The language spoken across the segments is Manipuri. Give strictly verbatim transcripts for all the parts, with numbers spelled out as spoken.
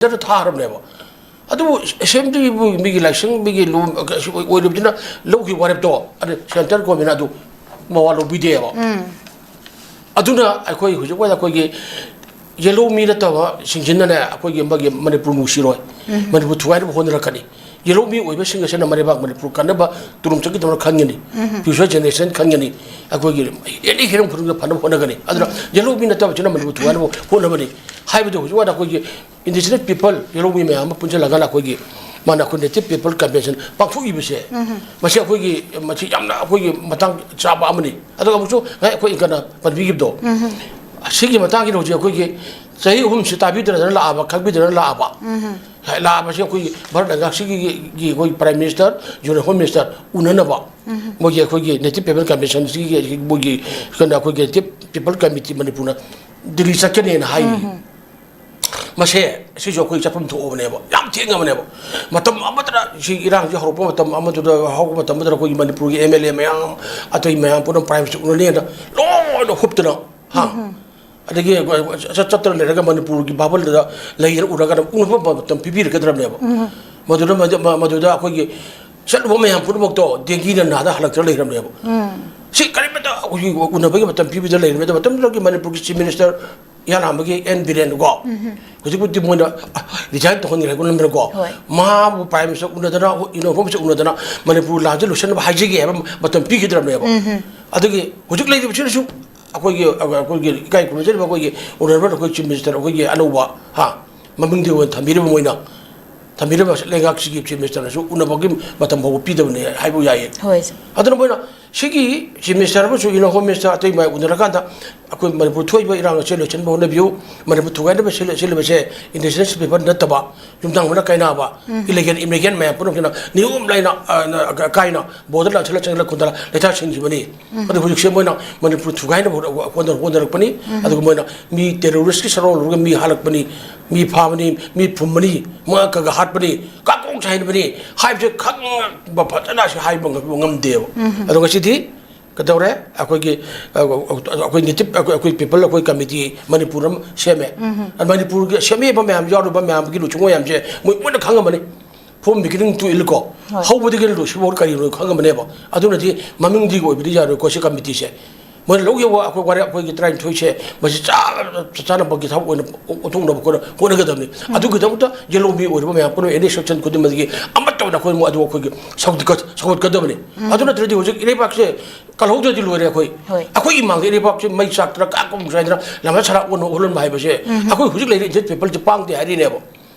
ꯁꯦꯟꯇꯔꯗ ꯊꯥꯈ꯭ꯔꯕꯅꯦꯕ꯫ ꯑꯗꯨꯕꯨ ꯑꯦꯁꯦꯝꯕ꯭ꯂꯤꯕꯨ ꯃꯤꯒꯤ ꯂꯥꯏꯁꯪ, ꯃꯤꯒꯤ ꯂꯨ-, ꯑꯣꯏꯔꯕꯅꯤꯅ ꯂꯧꯈꯤꯕ ꯋꯥꯔꯦꯞꯇꯣ ꯑꯗꯨ ꯁꯦꯟꯇꯔ ꯒꯣꯔꯃꯦꯟꯅ ꯑꯗꯨ ꯃꯋꯥ ꯂꯧꯕꯤꯗꯦꯕ꯫ ꯑꯗꯨꯅ ꯑꯩꯈꯣꯏ ꯍꯧꯖꯤꯛ ꯋꯥꯏꯗ ꯑꯩꯈꯣꯏꯒꯤ ꯌꯦꯜꯍꯧꯃꯤ ꯅꯠꯇꯕꯁꯤꯡꯁꯤꯅꯅꯦ ꯑꯩꯈꯣꯏꯒꯤ ꯃꯥꯒꯤ ꯃꯅꯤꯄꯨꯔ ꯅꯨꯡꯁꯤꯔꯣꯏ꯫ ꯃꯅꯤꯄꯨꯔ ꯊꯨꯒꯥꯏꯅꯕ ꯍꯣꯠꯅꯔꯛꯀꯅꯤ꯫ ꯌꯦꯜꯍꯧꯃꯤ ꯑꯣꯏꯕꯁꯤꯡ ꯑꯁꯤꯅ ꯃꯔꯩꯕꯥꯛ ꯃꯅꯤꯄꯨꯔ ꯀꯟꯅꯕ ꯇꯨꯔꯨꯝ ꯆꯠꯈꯤꯗꯧꯅ ꯈꯟꯒꯅꯤ꯫ ꯐ꯭ꯌꯨꯆꯔ ꯖꯦꯅꯦꯔꯦꯁꯟ ꯈꯟꯒꯅꯤ꯫ ꯑꯩꯈꯣꯏꯒꯤ ꯑꯦꯅꯤ ꯍꯤꯔꯝ ꯈꯨꯗꯤꯡꯗ ꯐꯅꯕ ꯍꯣꯠꯅꯒꯅꯤ꯫ ꯑꯗꯨꯅ ꯌꯦꯜꯍꯧꯃꯤ ꯅꯠꯇꯕꯁꯤꯅ ꯃꯅꯤꯄꯨꯔ ꯊꯨꯒꯥꯏꯅꯕ ꯍꯣꯠꯅꯕꯅꯤ ꯍꯥꯏꯕꯗꯣ ꯍꯧꯖꯤꯛ ꯋꯥꯏꯗ ꯑꯩꯈꯣꯏꯒꯤ indigenous people ꯌꯦꯜꯍꯧꯃꯤ ꯃꯌꯥꯝ ꯑꯃ ꯄꯨꯟꯁꯤꯜꯂꯒꯅ ꯑꯩꯈꯣꯏꯒꯤ ꯃꯥꯅ ꯑꯩꯈꯣꯏ Native People Convention ꯄꯥꯡꯊꯣꯛꯏꯕꯁꯦ, ꯃꯁꯤ ꯑꯩꯈꯣꯏꯒꯤ, ꯃꯁꯤ ꯌꯥꯝꯅ ꯑꯩꯈꯣꯏꯒꯤ ꯃꯇꯥꯡ ꯆꯥꯕ ꯑꯃꯅꯤ꯫ ꯑꯗꯨꯒ ꯑꯃꯨꯛꯁꯨ ꯉꯁꯥꯏ ꯑꯩꯈꯣꯏ ꯏꯟꯀꯅ ꯄꯟꯕꯤꯈꯤꯕꯗꯣ, ꯁꯤꯒꯤ ꯃꯇꯥꯡꯁꯤꯗ ꯍꯧꯖꯤꯛ ꯑꯩꯈꯣꯏꯒꯤ ꯆꯍꯤ ꯑꯍꯨꯝꯁꯤ ꯇꯥꯕꯤꯗꯅ ꯂꯥꯛꯑꯕ, ꯈꯪꯕꯤꯗꯅ ꯂꯥꯛꯑꯕ, ꯂꯥꯛꯑꯕꯁꯤ ꯑꯩꯈꯣꯏꯒꯤ ꯚꯥꯔꯠ ꯂꯩꯉꯥꯛꯁꯤꯒꯤ, ꯒꯤ ꯑꯩꯈꯣꯏ Prime Minister, Union Home Minister ꯎꯅꯅꯕ ꯃꯣꯏꯒꯤ ꯑꯩꯈꯣꯏꯒꯤ Native People Convention ꯁꯤꯒꯤ ꯃꯣꯏꯒꯤ ꯀꯩꯅꯣ ꯑꯩꯈꯣꯏꯒꯤ Native People Committee ꯃꯅꯤꯄꯨꯔꯅ ꯗꯤꯜꯂꯤ ꯆꯠꯀꯅꯦꯅ ꯍꯥꯏꯔꯤ꯫ ꯃꯁꯦ ꯁꯤꯁꯨ ꯑꯩꯈꯣꯏ ꯆꯠꯐꯝ ꯊꯣꯛꯑꯕꯅꯦꯕ, ꯌꯥꯝ ꯊꯦꯡꯉꯕꯅꯦꯕ꯫ ꯃꯇꯝ ꯑꯃꯗꯅ ꯁꯤ ꯏꯔꯥꯡꯁꯤ ꯍꯧꯔꯛꯄ ꯃꯇꯝ ꯑꯃꯗꯨꯗ, ꯍꯧꯔꯛꯄ ꯃꯇꯝ ꯑꯃꯗꯨꯗ ꯑꯩꯈꯣꯏꯒꯤ ꯃꯅꯤꯄꯨꯔꯒꯤ M L A ꯃꯌꯥꯝ, ꯑꯇꯩ ꯃꯌꯥꯝ ꯄꯨꯝꯅꯃꯛ Prime Minister ꯎꯅꯅꯦꯅ ꯂꯣꯏꯅ ꯍꯨꯞꯇꯅ, ꯍꯥ? ꯑꯗꯒꯤ ꯆꯠ-, ꯆꯠꯇꯅ ꯂꯩꯔꯒ ꯃꯅꯤꯄꯨꯔꯒꯤ ꯕꯥꯕꯜꯗ ꯂꯩꯗꯅ ꯎꯔꯒ ꯎꯅꯕ ꯃꯇꯝ ꯄꯤꯕꯤꯔꯛꯀꯗ꯭ꯔꯕꯅꯦꯕ꯫ ꯃꯗꯨꯗ, ꯃꯗꯨ-, ꯃ-, ꯃꯗꯨꯗ ꯑꯩꯈꯣꯏꯒꯤ ꯆꯠꯂꯨꯕ ꯃꯌꯥꯝ ꯄꯨꯝꯅꯃꯛꯇꯣ ꯗꯦꯡꯒꯤꯅ ꯅꯥꯗ ꯍꯜꯂꯛꯇꯅ ꯂꯩꯈ꯭ꯔꯕꯅꯦꯕ꯫ ꯁꯤ ꯀꯔꯤꯃꯠꯇ ꯑꯩꯈꯣꯏꯒꯤ ꯎꯅꯕꯒꯤ ꯃꯇꯝ ꯄꯤꯕꯤꯗ ꯂꯩꯔꯝꯃꯦ꯫ ꯑꯗꯣ ꯃꯇꯝꯗꯨꯗꯒꯤ ꯃꯅꯤꯄꯨꯔꯒꯤ Chief Minister ꯏꯍꯥꯟ ꯍꯥꯟꯕꯒꯤ ꯑꯦꯟ ꯕꯤꯔꯦꯟ ꯀꯣ, ꯍꯧꯖꯤꯛꯄꯨꯗꯤ ꯃꯣꯏꯅ, ꯑ, resign ꯇꯧꯍꯟꯈ꯭ꯔꯦ ꯀꯣ, ꯅꯝꯗꯅꯀꯣ꯫ ꯍꯣꯏ꯫ ꯃꯥꯕꯨ Prime Minister ꯎꯅꯗꯅ, Union Home Minister ꯎꯅꯗꯅ Manipur ꯂꯥꯟꯁꯦ ꯂꯣꯏꯁꯤꯟꯅꯕ ꯍꯥꯏꯖꯒꯦ ꯍꯥꯏꯕ ꯃꯇꯝ ꯄꯤꯈꯤꯗ꯭ꯔꯕꯅꯦꯕ꯫ ꯑꯗꯨꯒꯤ ꯍꯧꯖꯤꯛ ꯂꯩꯔꯤꯕꯁꯤꯅꯁꯨ ꯑꯩꯈꯣꯏꯒꯤ, ꯑꯩꯈꯣꯏꯒꯤ ꯏꯀꯥꯏ ꯈꯨꯝꯅꯖꯔꯤꯕ ꯑꯩꯈꯣꯏꯒꯤ Honourable ꯑꯩꯈꯣꯏ Chief Minister ꯑꯩꯈꯣꯏꯒꯤ ꯑꯅꯧꯕ, ꯍꯥ, ꯃꯃꯤꯡꯗꯤ ꯑꯣꯏꯅ ꯊꯝꯕꯤꯔꯤꯕ ꯃꯣꯏꯅ, ꯊꯝꯕꯤꯔꯤꯕ ꯂꯩꯉꯥꯛꯁꯤꯒꯤ Chief Ministerꯅꯁꯨ ꯎꯅꯕꯒꯤ ꯃꯇꯝ ꯐꯥꯎꯕ ꯄꯤꯗꯕꯅꯦ ꯍꯥꯏꯕ ꯌꯥꯏꯌꯦ꯫ ꯍꯣꯏ, ꯁꯥꯔ꯫ ꯑꯗꯨꯅ ꯃꯣꯏꯅ ꯁꯤꯒꯤ Chief Minister ꯑꯃꯁꯨ Union Home Minister ꯑꯇꯩ ꯃꯌꯥꯝ ꯎꯅꯔꯀꯥꯟꯗ ꯑꯩꯈꯣꯏ ꯃꯅꯤꯄꯨꯔ ꯊꯣꯛꯏꯕ ꯏꯔꯥꯡ ꯑꯁꯤ ꯂꯣꯏꯁꯤꯟꯕ ꯍꯣꯠꯅꯕꯤꯌꯨ, ꯃꯅꯤꯄꯨꯔ ꯊꯨꯒꯥꯏꯅꯕ ꯁꯤꯜ-, ꯁꯤꯜꯂꯤꯕꯁꯦ indigenous people ꯅꯠꯇꯕ ꯌꯨꯝꯊꯪꯅꯕꯅ ꯀꯥꯏꯅꯕ, ꯎꯝ꯫ Illegal immigrant ꯃꯌꯥꯝ ꯄꯨꯝꯅꯃꯛꯁꯤꯅ ꯅꯤꯌꯣꯝ ꯂꯩꯅ, ꯑ, ꯅ-, ꯀꯥꯏꯅ border ꯂꯥꯟꯁꯤꯜꯂ ꯆꯪꯁꯤꯜꯂ ꯈꯨꯟꯗ ꯂꯩꯊꯥ ꯁꯤꯟꯈꯤꯕꯅꯤ꯫ ꯎꯝ꯫ ꯑꯗꯨ ꯍꯧꯖꯤꯛꯁꯦ ꯃꯣꯏꯅ ꯃꯅꯤꯄꯨꯔ ꯊꯨꯒꯥꯏꯅꯕ ꯍꯣꯠꯅ-, ꯍꯣꯠꯅꯔꯛꯄꯅꯤ꯫ ꯎꯝ꯫ ꯑꯗꯨꯒ ꯃꯣꯏꯅ ꯃꯤ terroristꯀꯤ ꯁꯔꯨꯛ ꯂꯧꯔꯒ ꯃꯤ ꯍꯥꯠꯂꯛꯄꯅꯤ, ꯃꯤ ꯐꯥꯕꯅꯤ, ꯃꯤ ꯐꯨꯝꯕꯅꯤ, ꯃꯉꯛ ꯀꯛꯑꯒ ꯍꯥꯠꯄꯅꯤ, ꯀꯥꯡꯄꯣꯛ ꯆꯥꯏꯍꯟꯕꯅꯤ ꯍꯥꯏꯕꯁꯦ ꯈꯪꯕ ꯐꯖꯅ ꯁꯤ ꯍꯥꯏꯕ ꯉꯝ-, ꯉꯝꯗꯦꯕ꯫ ꯎꯝ꯫ ꯑꯗꯣ ꯉꯁꯤꯗꯤ ꯀꯩꯗꯧꯔꯦ? ꯑꯩꯈꯣꯏꯒꯤ, ꯑ, ꯑꯩꯈꯣꯏ ꯅꯦꯇꯤꯚ, ꯑꯩꯈꯣꯏ, ꯑꯩꯈꯣꯏ ꯄꯤꯄꯜ, ꯑꯩꯈꯣꯏ ꯀꯃꯤꯇꯤ ꯃꯅꯤꯄꯨꯔ ꯑꯃ ꯁꯦꯝꯃꯦ꯫ ꯃꯅꯤꯄꯨꯔꯒꯤ ꯁꯦꯝꯃꯛꯏꯕ ꯃꯌꯥꯝ, ꯌꯥꯎꯔꯤꯕ ꯃꯌꯥꯝꯒꯤ ꯂꯨꯆꯤꯡꯕ ꯃꯌꯥꯝꯁꯦ ꯃꯣꯏ ꯂꯣꯏꯅ ꯈꯪꯉꯝꯃꯅꯤ꯫ From beginning to end ꯀꯣ, ꯍꯣꯏ꯫ ꯍꯧꯕꯗꯒꯤ ꯂꯣꯏꯁꯤꯐꯥꯎ ꯀꯔꯤꯅꯣ ꯈꯪꯉꯝꯃꯅꯦꯕ꯫ ꯑꯗꯨꯅꯗꯤ ꯃꯃꯤꯡꯗꯤ ꯑꯣꯏꯕꯗꯤ ꯌꯥꯔꯣꯏꯀꯣ ꯁꯤ ꯀꯃꯤꯇꯤꯁꯦ꯫ ꯃꯣꯏꯅ ꯂꯧꯈꯤꯕ ꯑꯩꯈꯣꯏ ꯋꯥꯔꯦꯞ, ꯑꯩꯈꯣꯏꯒꯤ ꯇꯔꯥꯅꯤꯊꯣꯏꯁꯦ, ꯃꯁꯤ ꯆꯥ-, ꯆꯥꯅꯕꯒꯤ ꯊꯕꯛ ꯑꯣꯏꯅ ꯑꯣꯟꯊꯣꯛꯅꯕ ꯍꯣꯠꯅ-, ꯍꯣꯠꯅꯒꯗꯕꯅꯤ꯫ ꯎꯝ꯫ ꯑꯗꯨꯒꯤꯗꯃꯛꯇ ꯌꯦꯜꯂꯣꯃꯤ ꯑꯣꯏꯔꯤꯕ ꯃꯌꯥꯝ ꯄꯨꯝꯅꯃꯛ ꯑꯦꯅꯤ ꯁꯦꯛꯁꯟ ꯈꯨꯗꯤꯡꯃꯛꯇꯒꯤ ꯑꯃꯠꯇ ꯑꯣꯏꯅ ꯑꯩꯈꯣꯏ ꯑꯗꯨ ꯑꯩꯈꯣꯏꯒꯤ ꯁꯧꯒꯠꯀ-, ꯁꯧꯒꯠꯀꯗꯕꯅꯤ꯫ ꯎꯝ꯫ ꯑꯗꯨ ꯅꯠꯇ꯭ꯔꯗꯤ ꯍꯧꯖꯤꯛ ꯏꯔꯩꯕꯥꯛꯁꯦ ꯀꯜꯍꯧꯗ꯭ꯔꯗꯤ ꯂꯣꯏꯔꯦ ꯑꯩꯈꯣꯏ꯫ ꯍꯣꯏ꯫ ꯑꯩꯈꯣꯏꯒꯤ ꯃꯥꯡꯗ ꯏꯔꯩꯕꯥꯛꯁꯦ ꯃꯩ ꯆꯥꯛꯇꯅ ꯀꯥ ꯀꯨꯝ ꯆꯥꯏꯗꯅ ꯂꯝꯍꯥ ꯁꯔꯥ ꯑꯣꯟ ꯑꯣꯜꯍꯟꯕ ꯍꯥꯏꯕꯁꯦ ꯎꯝ꯫ ꯑꯩꯈꯣꯏ ꯍꯧꯖꯤꯛ ꯂꯩꯔꯤꯕ ꯏꯟꯗꯤꯌꯟ ꯄꯤꯄꯜꯁꯦ ꯄꯥꯡꯗꯦ ꯍꯥꯏꯔꯤꯅꯦꯕ꯫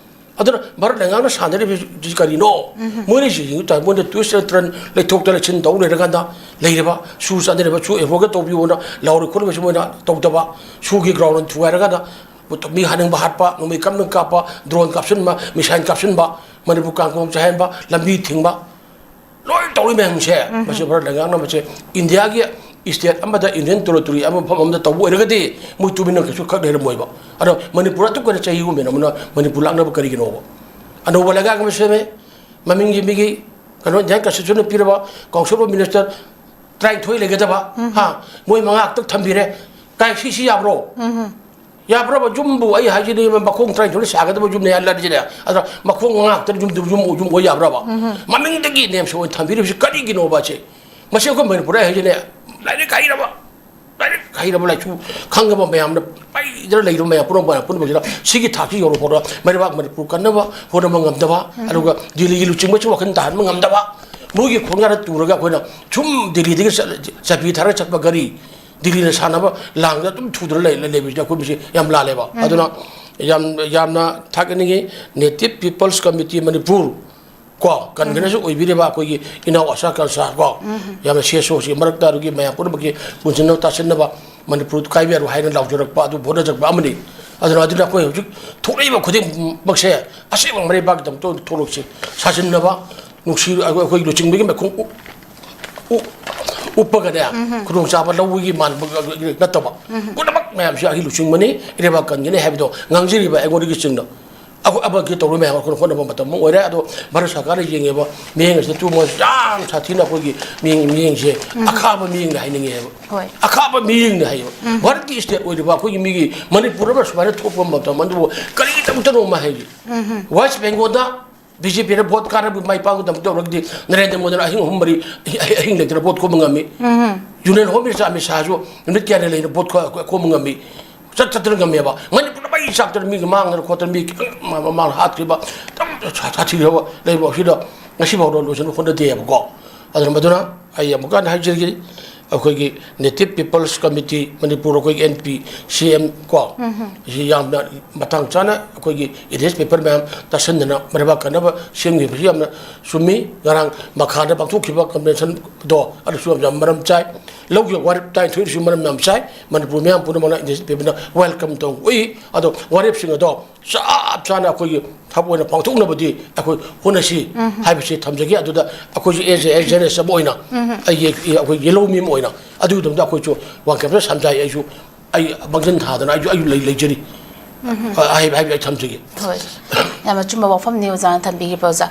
ꯑꯗꯨꯅ ꯚꯥꯔꯠ ꯂꯩꯉꯥꯛꯅ ꯁꯥꯟꯅꯔꯤꯕꯁꯤ ꯀꯔꯤꯅꯣ? ꯎꯝ꯫ ꯃꯣꯏꯅ ꯁꯤ ꯌꯦꯡꯕ ꯇꯥꯔꯗꯤ ꯃꯣꯏꯅ twist and turn ꯂꯩꯊꯣꯛꯇ ꯂꯩꯁꯤꯟ ꯇꯧ ꯂꯩꯔꯀꯥꯟꯗ ꯂꯩꯔꯤꯕ ꯁꯨ ꯆꯥꯟꯅꯔꯤꯕ ꯁꯨ advocate ꯇꯧꯕꯤꯌꯣꯅ ꯂꯥꯎꯔꯤ ꯈꯣꯠꯂꯤꯕꯁꯤ ꯃꯣꯏꯅ ꯇꯧꯗꯕ, ꯁꯨꯒꯤ ground ꯊꯨꯒꯥꯏꯔꯀꯥꯟꯗ ꯃꯤ ꯍꯥꯠꯅꯤꯡꯕ ꯍꯥꯠꯄ, ꯅꯣꯡꯃꯩ ꯀꯥꯞꯅꯤꯡ ꯀꯥꯞꯄ, drone ꯀꯥꯞꯁꯤꯟꯕ, missile ꯀꯥꯞꯁꯤꯟꯕ, ꯃꯅꯤꯄꯨꯔ ꯀꯥꯡ ꯀꯣꯡ ꯆꯥꯏꯍꯟꯕ, ꯂꯝꯕꯤ ꯊꯤꯡꯕ, ꯂꯣꯏ ꯇꯧꯔꯤ ꯃꯌꯥꯝꯁꯦ, ꯎꯝ꯫ ꯃꯁꯤ ꯚꯥꯔꯠ ꯂꯩꯉꯥꯛꯅ ꯃꯁꯤ ꯏꯟꯗꯤꯌꯥꯒꯤ state ꯑꯃꯗ, Union Territory ꯑꯃ, ꯃꯐꯝ ꯑꯃꯗ ꯇꯧꯕ ꯑꯣꯏꯔꯒꯗꯤ ꯃꯣꯏ ꯇꯨꯃꯤꯟꯅ ꯀꯩꯁꯨ ꯈꯛ ꯂꯩꯔꯝꯃꯣꯏꯕ꯫ ꯑꯗꯣ ꯃꯅꯤꯄꯨꯔ ꯑꯗꯨꯛ ꯀꯟꯅ ꯆꯍꯤ ꯑꯍꯨꯝ ꯍꯦꯟꯅ ꯑꯃꯅ ꯃꯅꯤꯄꯨꯔ ꯂꯥꯛꯅꯕ ꯀꯔꯤꯒꯤꯅꯣꯕ? ꯑꯅꯧꯕ ꯂꯩꯉꯥꯛ ꯑꯃ ꯁꯦꯝꯃꯦ, ꯃꯃꯤꯡꯒꯤ ꯃꯤꯒꯤ ꯀꯩꯅꯣ Indian Constitution ꯄꯤꯔꯕ Council of Minister ꯇꯔꯥꯅꯤꯊꯣꯏ ꯂꯩꯒꯗꯕ, ꯎꯝ꯫ ꯍꯥ, ꯃꯣꯏ ꯃꯉꯥ ꯈꯛꯇ ꯊꯝꯕꯤꯔꯦ꯫ ꯀꯥꯏ ꯁꯤ, ꯁꯤ ꯌꯥꯕ꯭ꯔꯣ? ꯎꯝ꯫ ꯌꯥꯕ꯭ꯔꯕ? ꯌꯨꯝꯕꯨ ꯑꯩ ꯍꯥꯏꯁꯤꯗꯤ ꯃꯈꯣꯡ ꯇꯔꯥꯅꯤꯊꯣꯏꯅ ꯁꯥꯒꯗꯕ ꯌꯨꯝꯅꯦ ꯍꯥꯏꯔꯁꯤꯅꯦ꯫ ꯑꯗ ꯃꯈꯣꯡ ꯃꯉꯥ ꯈꯛꯇꯅ ꯌꯨꯝꯗꯨ ꯌꯨꯝ, ꯌꯨꯝ ꯑꯣꯏ ꯌꯥꯕ꯭ꯔꯕ? ꯎꯝ꯫ ꯃꯃꯤꯡꯗꯒꯤ ꯅꯦꯝꯁ ꯑꯣꯏꯅ ꯊꯝꯕꯤꯔꯤꯕꯁꯤ ꯀꯔꯤꯒꯤꯅꯣꯕ ꯑꯁꯤ? ꯃꯁꯤ ꯑꯩꯈꯣꯏ ꯃꯅꯤꯄꯨꯔꯗ ꯑꯩ ꯍꯥꯏꯁꯤꯅꯦ, ꯂꯥꯏꯔꯤꯛ ꯍꯩꯔꯕ, ꯂꯥꯏꯔꯤꯛ ꯍꯩꯔꯕ, ꯂꯥꯏꯁꯨ ꯈꯪꯉꯕ ꯃꯌꯥꯝꯅ ꯄꯩꯗꯅ ꯂꯩꯔꯤꯕ ꯃꯌꯥꯝ ꯄꯨꯝꯅꯃꯛ, ꯄꯨꯝꯅꯃꯛꯁꯤꯅ ꯁꯤꯒꯤ ꯊꯥꯛꯁꯤ ꯌꯧꯔꯛꯄꯗ ꯃꯩꯔꯩꯕꯥꯛ ꯃꯅꯤꯄꯨꯔ ꯀꯟꯅꯕ ꯍꯣꯠꯅꯕ ꯉꯝꯗꯕ, ꯎꯝ꯫ ꯑꯗꯨꯒ ꯗꯤꯜꯂꯤꯒꯤ ꯂꯨꯆꯤꯡꯕꯁꯨ ꯋꯥꯈꯜ ꯇꯥꯍꯟꯕ ꯉꯝꯗꯕ, ꯃꯣꯏꯒꯤ ꯈꯣꯡꯌꯥꯗ ꯇꯨꯔꯒ ꯑꯩꯈꯣꯏꯅ ꯁꯨꯝ ꯗꯤꯜꯂꯤꯗꯒꯤ ꯆꯠ-, ꯆꯠꯄꯤ ꯊꯥꯔꯒ ꯆꯠꯄ ꯒꯥꯔꯤ, ꯗꯤꯜꯂꯤꯅ ꯁꯥꯟꯅꯕ ꯂꯥꯡꯗ ꯑꯗꯨꯝ ꯊꯨꯗꯅ ꯂꯩ-, ꯂꯩꯕꯁꯤꯗ ꯑꯩꯈꯣꯏ ꯃꯁꯤ ꯌꯥꯝ ꯂꯥꯜꯂꯦꯕ꯫ ꯎꯝ꯫ ꯑꯗꯨꯅ ꯌꯥꯝ, ꯌꯥꯝꯅ ꯊꯥꯒꯠꯅꯤꯡꯉꯤ Native People's Committee ꯃꯅꯤꯄꯨꯔ ꯀꯣ, convener ꯁꯨ ꯎꯝ꯫ ꯑꯣꯏꯕꯤꯔꯤꯕ ꯑꯩꯈꯣꯏꯒꯤ ꯏꯅꯥꯎ ꯑꯁꯥ ꯀꯟꯁꯥ ꯀꯣ, ꯎꯝ꯫ ꯌꯥꯝꯅ ꯁꯦꯁꯣꯁꯤ ꯃꯔꯛꯇ ꯑꯗꯨꯒꯤ ꯃꯌꯥꯝ ꯄꯨꯝꯅꯃꯛꯀꯤ ꯄꯨꯟꯁꯤꯟꯅꯕ ꯇꯥꯁꯤꯟꯅꯕ ꯃꯅꯤꯄꯨꯔ ꯀꯥꯏꯕ ꯌꯥꯔꯣꯏ ꯍꯥꯏꯅ ꯂꯥꯎꯖꯔꯛꯄ ꯑꯗꯨ ꯍꯣꯠꯅꯖꯔꯛꯄ ꯑꯃꯅꯤ꯫ ꯑꯗꯨꯅ, ꯑꯗꯨꯅ ꯑꯩꯈꯣꯏ ꯍꯧꯖꯤꯛ ꯊꯣꯛꯂꯛꯏꯕ ꯈꯨꯗꯤꯡꯃꯛꯁꯦ ꯑꯁꯦꯡꯕ ꯃꯔꯩꯕꯥꯛꯀꯤꯗꯃꯛꯇ ꯑꯣꯏꯅ ꯊꯣꯛꯂꯛꯁꯤ, ꯁꯥꯖꯤꯟꯅꯕ, ꯅꯨꯡꯁꯤ, ꯑꯩꯈꯣꯏ ꯂꯨꯆꯤꯡꯕꯒꯤ ꯃꯈꯣꯡ ꯎꯞ-, ꯎꯞ-, ꯎꯞꯄꯒꯅꯦ, ꯎꯝ꯫ ꯈꯨꯗꯣꯡꯆꯥꯕ ꯂꯧꯕꯒꯤ ꯃꯥꯟꯕ ꯅꯠꯇꯕ, ꯎꯝ꯫ ꯄꯨꯝꯅꯃꯛ ꯃꯌꯥꯝꯁꯦ ꯑꯩ ꯂꯨꯆꯤꯡꯕꯅꯤ, ꯏꯔꯩꯕꯥꯛ ꯀꯟꯒꯅꯤ ꯍꯥꯏꯕꯗꯣ ꯉꯥꯡꯖꯔꯤꯕ ꯑꯩꯉꯣꯟꯗꯒꯤ ꯆꯤꯡꯅ ꯑꯩꯈꯣꯏ ꯑꯃꯒꯤ ꯇꯧꯔꯣꯏ ꯃꯌꯥꯝ ꯑꯩꯈꯣꯏꯅ ꯍꯣꯠꯅꯕ ꯃꯇꯝ ꯑꯃ ꯑꯣꯏꯔꯦ꯫ ꯑꯗꯣ ꯚꯥꯔꯠ ꯁꯔꯀꯥꯔꯅ ꯌꯦꯡꯉꯦꯕ ꯃꯤꯠꯌꯦꯡ ꯑꯁꯤꯗ ꯇꯨ ꯃꯣꯏ ꯌꯥꯝ ꯁꯥꯊꯤꯅ ꯑꯩꯈꯣꯏꯒꯤ ꯃꯤꯠꯌꯦꯡ, ꯃꯤꯠꯌꯦꯡꯁꯦ ꯑꯈꯥꯕ ꯃꯤꯠꯌꯦꯡꯅꯤ ꯍꯥꯏꯅꯤꯡꯉꯦꯕ꯫ ꯍꯣꯏ꯫ ꯑꯈꯥꯕ ꯃꯤꯠꯌꯦꯡꯅꯤ ꯍꯥꯏꯌꯦꯕ꯫ ꯚꯥꯔꯠꯀꯤ state ꯑꯣꯏꯔꯤꯕ ꯑꯩꯈꯣꯏꯒꯤ ꯃꯤꯒꯤ ꯃꯅꯤꯄꯨꯔ ꯑꯃ ꯁꯨꯃꯥꯏꯅ ꯊꯣꯛꯄ ꯃꯇꯝ ꯑꯗꯨꯕꯨ ꯀꯔꯤꯒꯤꯗꯃꯛꯇꯅꯣ ꯑꯃ ꯍꯥꯏꯒꯦ꯫ ꯋꯦꯁ ꯕꯦꯡꯒꯣꯜꯗ ꯕꯤ ꯖꯦ ꯄꯤꯅ ꯚꯣꯠ ꯀꯥꯔꯕ ꯃꯥꯏ ꯄꯥꯛꯄ ꯃꯇꯝ ꯇꯧꯔꯒꯗꯤ ꯅꯔꯦꯟꯗ꯭ꯔ ꯃꯣꯗꯤꯅ ꯑꯍꯤꯡ ꯑꯍꯨꯝ ꯃꯔꯤ ꯑꯍꯤꯡ ꯂꯩꯇꯅ ꯚꯣꯠ ꯈꯣꯝꯕ ꯉꯝꯃꯤ꯫ ꯌꯨꯅꯤꯌꯟ ꯍꯣꯝ ꯃꯤꯅꯤꯁꯇꯔ ꯑꯃꯤꯠ ꯁꯥꯍꯁꯨ ꯅꯨꯃꯤꯠ ꯀꯌꯥꯅꯤ ꯂꯩꯅ ꯚꯣꯠ ꯈꯣ-, ꯈꯣꯝꯕ ꯉꯝꯃꯤ꯫ ꯆꯠ ꯆꯠꯇꯅ ꯉꯝꯃꯦꯕ꯫ ꯃꯅꯤꯄꯨꯔꯗ ꯃꯩ ꯆꯥꯛꯇꯅ ꯃꯤꯒꯤ ꯃꯥꯡꯗꯅ ꯈꯣꯠꯇꯅ ꯃꯤ ꯃꯃꯥꯡꯗ ꯍꯥꯠꯈ꯭ꯔꯤꯕ, ꯁꯥ-, ꯁꯥꯊꯤꯈ꯭ꯔꯕ ꯂꯩꯕ ꯑꯁꯤꯗ ꯉꯁꯤꯐꯥꯎꯗ ꯂꯣꯏꯁꯤꯟꯕ ꯍꯣꯠꯅꯗꯦꯕꯀꯣ꯫ ꯑꯗꯨꯅ ꯃꯗꯨꯅ ꯑꯩ ꯑꯃꯨꯛꯀ ꯍꯟꯅ ꯍꯥꯏꯖꯔꯤꯒꯦ, ꯑꯩꯈꯣꯏꯒꯤ Native People's Committee ꯃꯅꯤꯄꯨꯔ, ꯑꯩꯈꯣꯏꯒꯤ N P C M ꯀꯣ, ꯁꯤ ꯌꯥꯝꯅ ꯃꯇꯥꯡ ꯆꯥꯅ ꯑꯩꯈꯣꯏꯒꯤ English paper ꯃꯌꯥꯝ ꯇꯥꯁꯟꯗꯅ ꯃꯔꯩꯕꯥꯛ ꯀꯟꯅꯕ ꯁꯦꯝꯈꯤꯕꯁꯤ ꯌꯥꯝꯅ ꯆꯨꯝꯃꯤ꯫ ꯉꯔꯥꯡ ꯃꯈꯥꯗ ꯄꯥꯡꯊꯣꯛꯈꯤꯕ conventionꯗꯣ ꯑꯗꯨꯁꯨ ꯌꯥꯝ, ꯌꯥꯝ ꯃꯔꯝ ꯆꯥꯏ꯫ ꯂꯧꯈꯤꯕ ꯋꯥꯔꯦꯞ ꯇꯔꯥꯅꯤꯊꯣꯏꯗꯨꯁꯨ ꯃꯔꯝ ꯌꯥꯝ ꯆꯥꯏ꯫ ꯃꯅꯤꯄꯨꯔ ꯃꯤꯌꯥꯝ ꯄꯨꯝꯅꯃꯛꯅ English paperꯅ welcome ꯇꯧ ꯎꯏ꯫ ꯑꯗꯣ ꯋꯥꯔꯦꯞꯁꯤꯡ ꯑꯗꯣ ꯆꯞ ꯆꯥꯅ ꯑꯩꯈꯣꯏꯒꯤ ꯊꯕꯛ ꯑꯣꯏꯅ ꯄꯥꯡꯊꯣꯛꯅꯕꯗꯤ ꯑꯩꯈꯣꯏ ꯍꯣꯠꯅꯁꯤ ꯍꯥꯏꯕꯁꯤ ꯊꯝꯖꯒꯦ꯫ ꯑꯗꯨꯗ ꯑꯩꯈꯣꯏꯁꯨ as a, as a journalist ꯑꯃ ꯑꯣꯏꯅ, ꯑꯩꯒꯤ, ꯑꯩꯈꯣꯏ yellow ꯃꯤ ꯑꯃ ꯑꯣꯏꯅ ꯑꯗꯨꯒꯤꯗꯃꯛꯇ ꯑꯩꯈꯣꯏꯁꯨ ꯋꯥꯡꯈꯩ ꯁꯝꯖꯥꯏ꯫ ꯑꯩꯁꯨ ꯑꯩ ꯃꯥꯡꯖꯤꯟ ꯊꯥꯗꯅ ꯑꯩꯁꯨ, ꯑꯩꯁꯨ ꯂꯩ-, ꯂꯩꯖꯔꯤ ꯍꯥꯏꯕ, ꯍꯥꯏꯕ ꯑꯩ ꯊꯝꯖꯒꯦ꯫ ꯍꯣꯏ꯫ ꯌꯥꯝ ꯑꯆꯨꯝꯕ ꯋꯥꯐꯝꯅꯤ ꯑꯣꯖꯥꯅ ꯊꯝꯕꯤꯈꯤꯕ, ꯑꯣꯖꯥ꯫